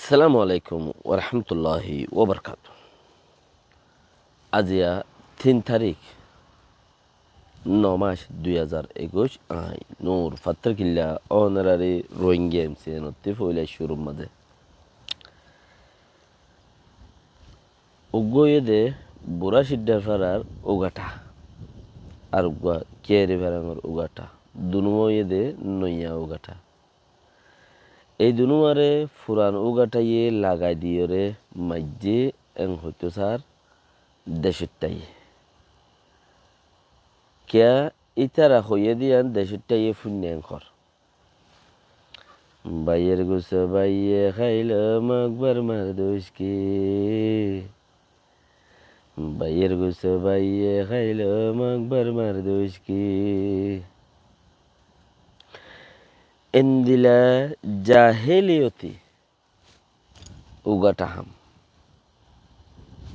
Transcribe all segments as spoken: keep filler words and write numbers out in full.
Assalamu alaikum warahmatulláhi wabarakátuhu. Aziya tin tarík, no mac, dui házar ekuic, añí Nur Fattarkilla, ónorari Rohingya M C N ottú foila cúrur mazé. Uggúa óiye de Bura Siddar farar ugathá, ar uggúa Keri Ferangor ugathá, dunúa óiye de noiya ugathá. Ei dunúare furan ugatháye lagai diyóre maijjé en hoitó sár decót táiye. Kiyá ítara hoiyé de yían decót táiye fúinna en hoór. Báiyor gusso báiye háilo, Makbar mar duc ki? Báiyor gusso báiye háilo, Makbar mar duc ki? Endila jahiliyoti ugathá ham.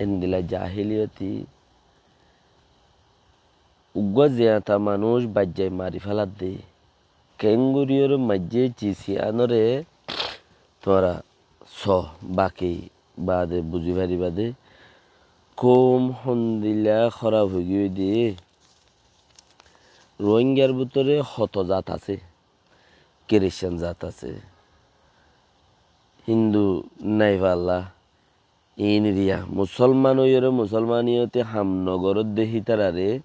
Endila jahiliyoti uggúa zeñta manúic baijjai mari féladde. Keéngoríyore maijjé cis yíanoré tuáñra soó, baki baade buzí faribá de. Koum hondila hóraf óigiyoi de. Rohingyar bútore hoto zat asé, Kiriscán zat asé, Hindu, Naifalla, iín eriya. Musolman óiyoré musolmaniyoti ham nogoródde hítararé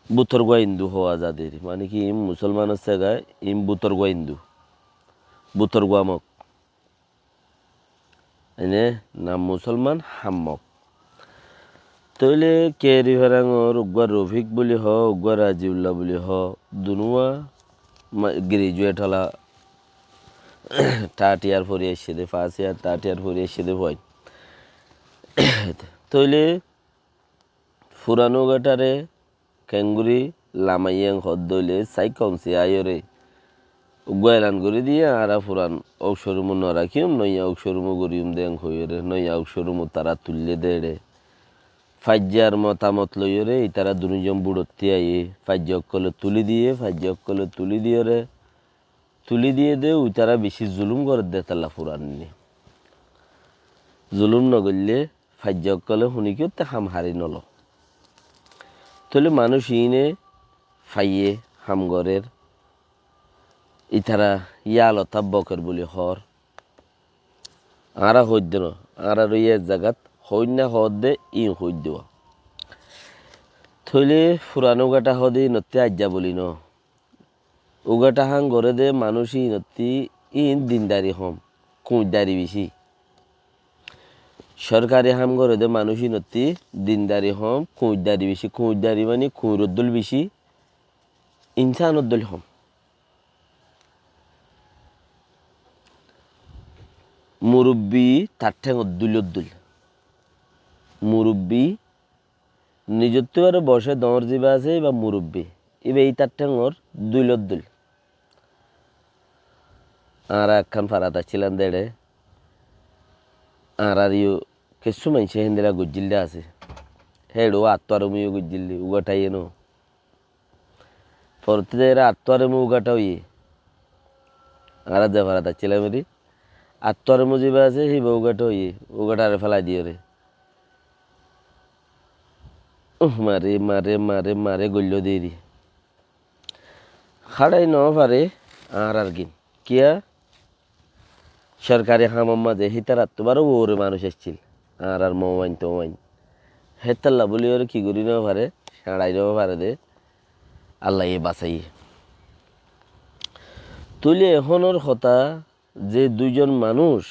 bútorgua Hindu hoó za de. Mani ki, iín musolmanor sega, iín bútorgua Hindu, bútorgua mok. Ene nam musolman, ham mok. Tóile Keri Ferangor uggúa Rofik buli hoó, uggúa Raziulla buli hoó, dunúa ma-, graduate ola, third year fori aiccé de, first year, third year fori aiccé de fuain. Tóile furan ugatháre keéngorí lamaiyé en hoódde óile, saikka un siyaiyóre uggúa elan gorí diyé, añára furan oukshorumo norakíyum, noiya oukshorumo goríyum de en hoiyóre, noiya oukshorumo tará tuillé de eçé. Faijjar motamot loiyóre ítara dunúzon buçottí aiyé, faijja ókkole tulí diyé, faijja ókkole tulí diyóre, tulí diyé de uitará bicí zulúm gorédde tálla furanni. Zulúm nogoillé faijja ókkole hunikiyótte ham hári nolo. Tóile manúic iíne faiyé ham gorér, ítara yíalot tábba óker buli hoór. Añára hoóidde no, añárar óiye ek zagat hoóinna hoódde, iín hoóidde. Tóile furan ugathá hoóde iínottí aijja buli no. Ugathá ham goré de manúic iínottí iín dindari hom, kuñidari bicí. Sorkari ham goré de manúic iínottí dindari hom, kuñidari bicí. Kuñidari mani kuñiroddúl bicí, insanoddúl hom. Murubbi tar théngot dúiloddúl. Murubbi nizottú aró bosé doóñr ziba asé, íba murubbi. Íba ítar théngor dúiloddúl. Añára ekkán farat accílam de eçé, añárar yó kessú maincé héndila goijjíl de asé. Héçe ó attuaremuyó goijjíl de, ugathá yé no. Forottí zaiyóre attuaremu ugathá óiye. Añára ze farat accílam eri, attuaremu ziba asé, híba ugathá óiye, ugatháre félai diyóre. Uh, mare, mare, mare, mare goilló de eri. Háçai nofaré añárar gín. Kiyá? Sorkari hamor mazé hítarattú baró uore manúic accíl. Añárar mouain touain. Hétalla bóliyoré ki gorí nofaré, sáñçai nofaré de, Allaye basaiyé. Tóile ehónor hotá, ze duizon manúic,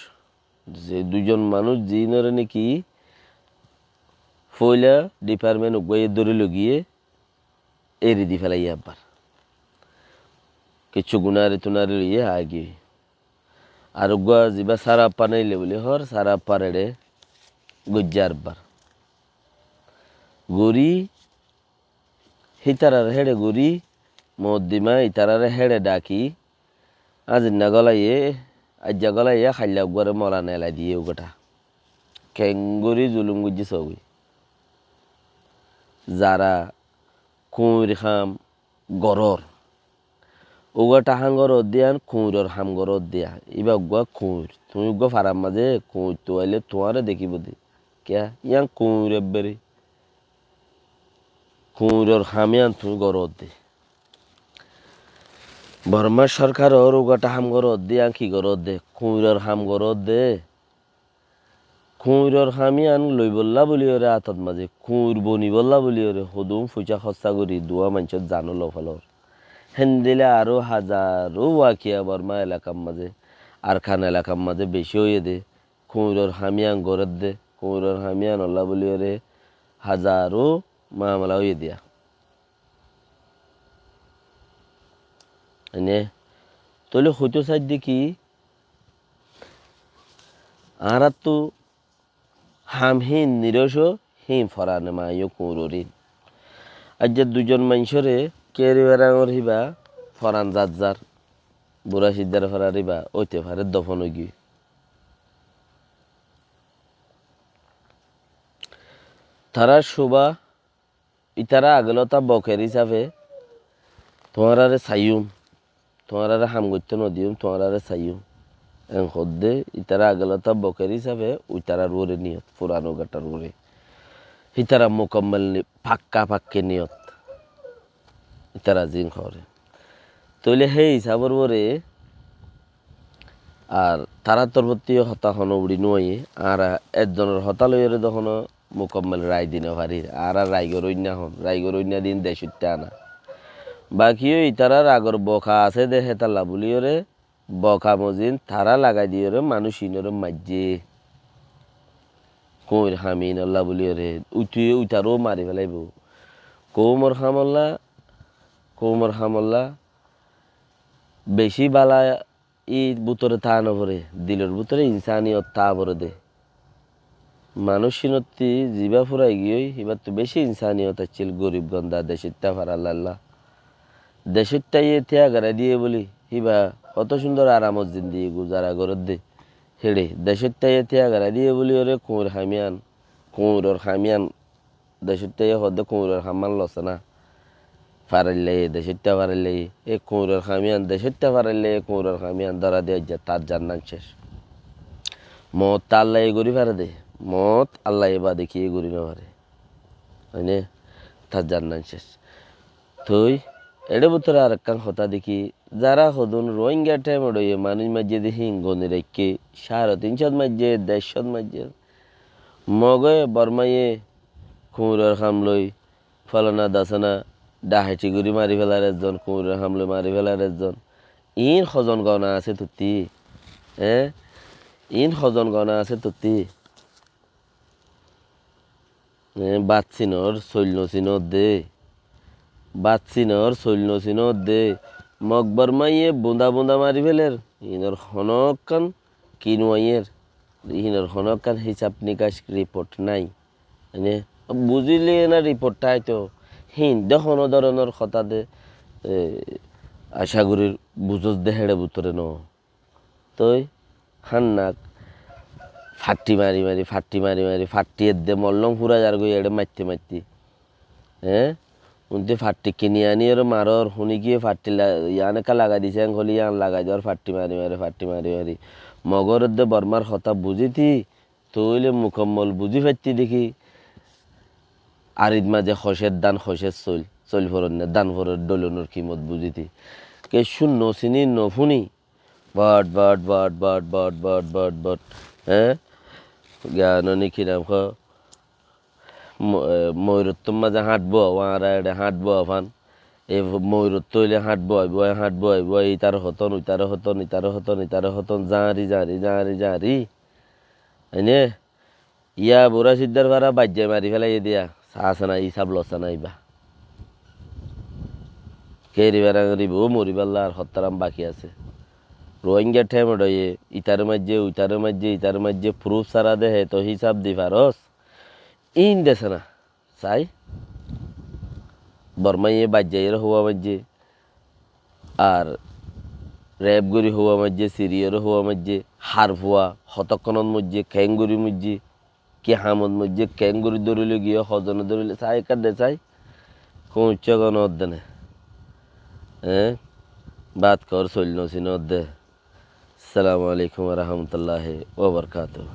ze duizon manúic ziínoré neki foóila dipartment uggúaye dóri loigiyé, eri di félaiyé abbar. Kessú gunari tunari loiyé aigiyói. Ar uggúa zibá sára appa naile buli hoór, sára appar eçé goijjé arbar. Gorí, hítarar héçe gorí, moddima itaráre héçe dhaki, añzinna gólaiye, aijja gólaiye, hailla uggúare mola nelai diyé ugathá. Keéngorí zulúm goijjé sógoi. Zara kuñir ham gorór, Uggúa tháham goródde yían kuñiror ham goródde yían. Íba uggúa kuñir. Tuñí uggúa farar mazé kuñir tuailé tuáñre dekíbo de. Kiyá? Yían kuñir ebbere. Kuñiror ham yían tuñí goródde. Bormá sorkaror uggúa tháham goródde yían ki goródde? Kuñiror ham goródde. Kuñiror ham yían loibollá bóliyoré átot mazé, kuñir bonibollá bóliyoré hodún foicá hóssa gorí duwá maincór zan lofélor. Héndilla aró hazaró wakiya Bormá elakar mazé, Arkan elakar mazé bicí óiye dé. Kuñiror ham yían gorédde, kuñiror ham yíanollá bóliyoré hazaró mamela óiye dé yían. Ene, tóile hoitó saidde ki, añáráttu ham híin niróco, híin forane maiyó kuñiror híin. Aijja duizon maincóre kiyóre berangor híba foran zazzar, bura siddar forar híba óite fare dofon óigiyói. Tarár cúba ítara agelóta boker hísafe tuáñráre saiyúm, tuáñráre ham goittó nodiyúm, tuáñráre saiyúm. En hoódde ítara agelóta boker hísafe uitarár uore niyot, furan uggúar uore. Ítara mukammel ni-, fakka fakki niyot. Ítara zin hoóre. Tóile hé hísabor uore ar tarár torfóttu hotá honó uçí nuaiyé, añára ezzonor hotá loiyóre de honó mukammel rai di nofarír, añára rai goróinna hon, rai goróinna din decóitta ana. Bakiyó ítarár agor boka asé de hétalla bóliyoré, boka mozin tará lagai diyoré manúic inoré maijjé. Kuñir ham inollá bóliyoré, uituyé uitaró mari félaibóu. Koumor hamollá, koumor hamollá, bicí bála ír bútore táa noforé, dilor bútore insaniyot táa foré dé. Manúic ínottí zibá furai giyói, híbattu bicí insaniyot accíl, gorib gonda, decóitta farallallá. Decóittaye tíagarái diyé bóli, híba hoto cúndor aramor zindigi guzara gorédde. Héçe, decóittaye tíagarái diyé bóliyoré kuñir ham yían, kuñiror ham yían, decóittaye hoódde kuñiror ham yían losána. Faraillaiye, decóitta faraillaiye. E kuñiror ham yían, decóitta faraillaiye, kuñiror ham yían dóra di aijja tar zannan céc. Moot Allaye gorí fare dé, moot Allaye bade kiyé gorí nofaré. Óine? Tar zannan céc. Toi, eçé bútore arekkán hotá dekí, zará hodún Rohingya thaimot óiye manúic maijjé dé híin goni raikké, cáre tin cót maijjé, der cót maijjé. Mogé Bormáye kuñiror ham loi, fólana dasana, dhaheti gorí mari félar ezzon, kuñiror ham loi mari félar ezzon. Iín hozon gona asé tuttí? Eé? Iín hozon gona asé tuttí? Eé, bát sinor, soil no sinor dé. Bát sinor, soil no sinor dé. Mog Bormáye bunda bunda mari féler. Iínor honókkan ki nuaiyér. Iínor honókkan hísab nikac riport nái. Mane, buzíle na riport táito. Híin de honó dóronor hotá de, e, acá gorír buzós de héçe bútore no. Toi hánnak faththi mari mari, faththi mari mari, faththi edde mollóm fura zargói eçé maitte maitte. Eé? Unte faththi kini aniyóre maror, huni giyé faththi la-, yián ekka lagai dise, en holi yián lagai dor, faththi mari mari, faththi mari mari. Mogor edde Bormar hotá buzíti, tóile mukammol buzí faitti deki. Arit maze hocér dán, hocér soil, soil foronne dán foror dhoilonor kimot buzíti. Kessú no sini, no funi, Bot, bot, bot. Eé? Giyan oni ki nam hoó? Mo-, e, moirottór mazé háñt bua, añára eçé háñt bua fan. E moirotto óile háñt buaibó, háñt buaibó, itar hoton, uitar hoton, itar hoton, itar hoton, zañri, zañri, zañri, zañri. Óine? Yá bura siddar fara baijjai mari félaiye diya, saá asé na, hísab lossá na ibá. Keri berang ribou, moribálla ar hottaram baki asé. Rohingya thaimot óiye, itar maijje, uitar maijje, itar maijje, proof sára de hé to hísab di faros. Iín dese na, sai. Bormaiye baijjaiyóre houwa maijje. Ar rep gorí houwa maijje, siriyóre houwa maijje, har fua, hotokkonot moijje, keéngorí moijje, ki hamot moijje, keéngorí dóri loi giyé, hozone dóri loi, sai ekka de sai, kouñcce gono odde ne. Eé? Bát hoór soil no sinódde. Assalamu alaikum wa rahmatullahi wa barakatuhu.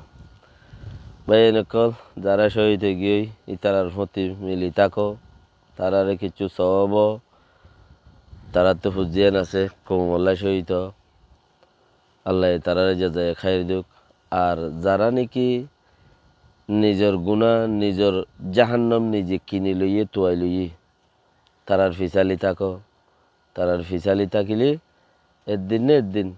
Báiyain ókkol, zará cóhid ói giyói, ítarar fúti mili táko, tarare kissú sowab, taráttu fuzzíyan asé, koumolla cóhid ó, Allaye tarare jazaye khair douk. Ar zará niki nizor guná, nizor jahannam nize kini loiyé, tuwai loiyé, tarar fisali táko, tarar fisali tákile eddin né eddin,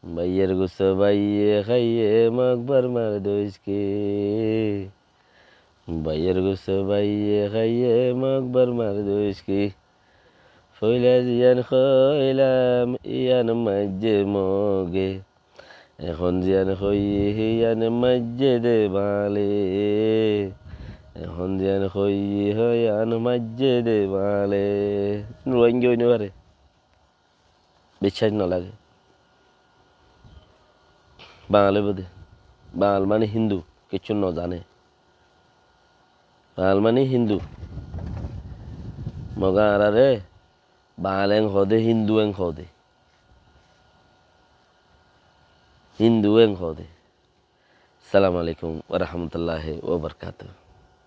báiyor gusso báiye háiye, mokbar mar doic ki. Báiyor gusso báiye háiye, mokbar mar doic ki. Foila ziyan hoilam, iyan maijje moge. Ehón ziyan hoiyi, iyan maijje de bale. Ehón ziyan hoiyi, iyan maijje de bale. Ruáingga ói no fare. Biccác no lage. Bangal óibo de. Bangal mani Hindu, kissú no zane. Bangal mani Hindu. Moge añárare Bangal eng hoó de, Hindu eng hoó de. Hindu eng hoó de. Assalamu alaikum wa rahmatullahi wa barakatuhu.